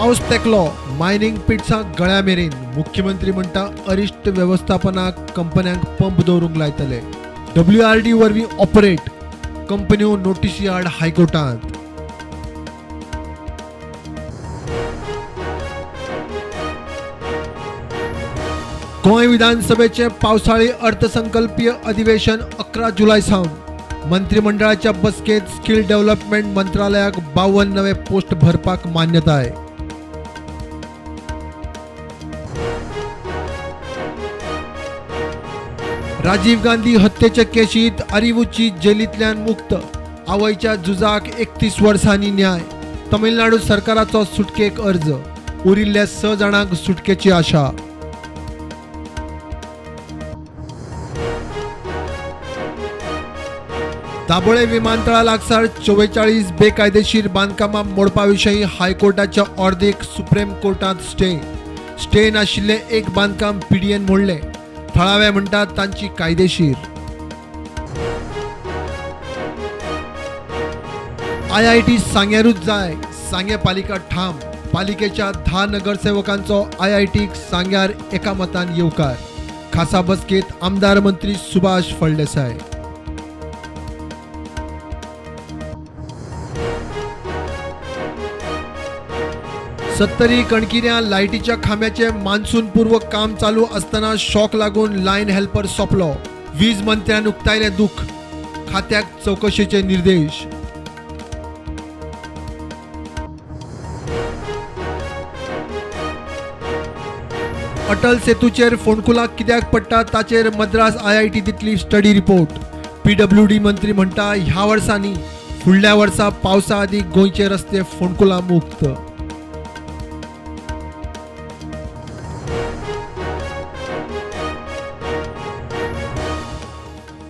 पावस तेकलो, मायनिंग पिट्सां गळ्या मेरेन. मुख्यमंत्री म्हणटा अरिश्ट वेवस्थापनाक कंपन्यांक पंप दवरूंक लायतले. WRD वरवीं ऑपरेट, कंपन्यो नोटीसी आड हायकोर्टांत. गोंय विधानसभेचें पावसाळी अर्थसंकल्पीय अधिवेशन 11 जुलय सावन. मंत्रिमंडळाच्या बसकेंत स्किल डेव्हलपमेंट मंत्रालयाक 52 नवे पोस्ट भरपाक मान्यताय. राजीव गांधी हत्येचे केशीत अरिवूची जेलींतल्यान मुक्त. आवयच्या झुजाक 31 वर्सांनी न्याय. तमिळनाडू सरकाराचो सुटकेक अर्ज. उरिल्ल्या 6 जाणांक सुटकेची आशा. दाबोळे विमानतळा लागसार 44 बेकायदेशीर बांदकामां मोडपा विशीं हायकोर्टाच्या ऑर्दीक सुप्रीम कोर्टांत स्टे. स्टे नाशिल्लें एक बांदकाम पीडीएन मोडलें. थळावे म्हणटात तांची कायदेशीर. IIT सांग्यारूच जाय, सांगें पालिका ठाम. पालिकेच्या 10 नगरसेवकांचो IITक सांग्यार एकामतान येवकार. खासा बसकेत आमदार मंत्री सुभाष फळदेसाय. सत्तरी कणकिऱ्यां लायटीच्या खांब्याचे मान्सून पूर्व काम चालू असताना शॉक लागून लायन हेल्पर सोंपलो. वीज मंत्र्यान उक्तायलें दुःख. खात्याक चवकशेचे निर्देश. अटल सेतूचेर फोंडकुलां कित्याक पडटा ताचेर मद्रास IIT दितली स्टडी रिपोर्ट. PWD मंत्री म्हणटा ह्या वर्सा न्ही, फुडल्या वर्सा पावसा आदीं गोंयचे रस्ते फोंडकुलां मुक्त.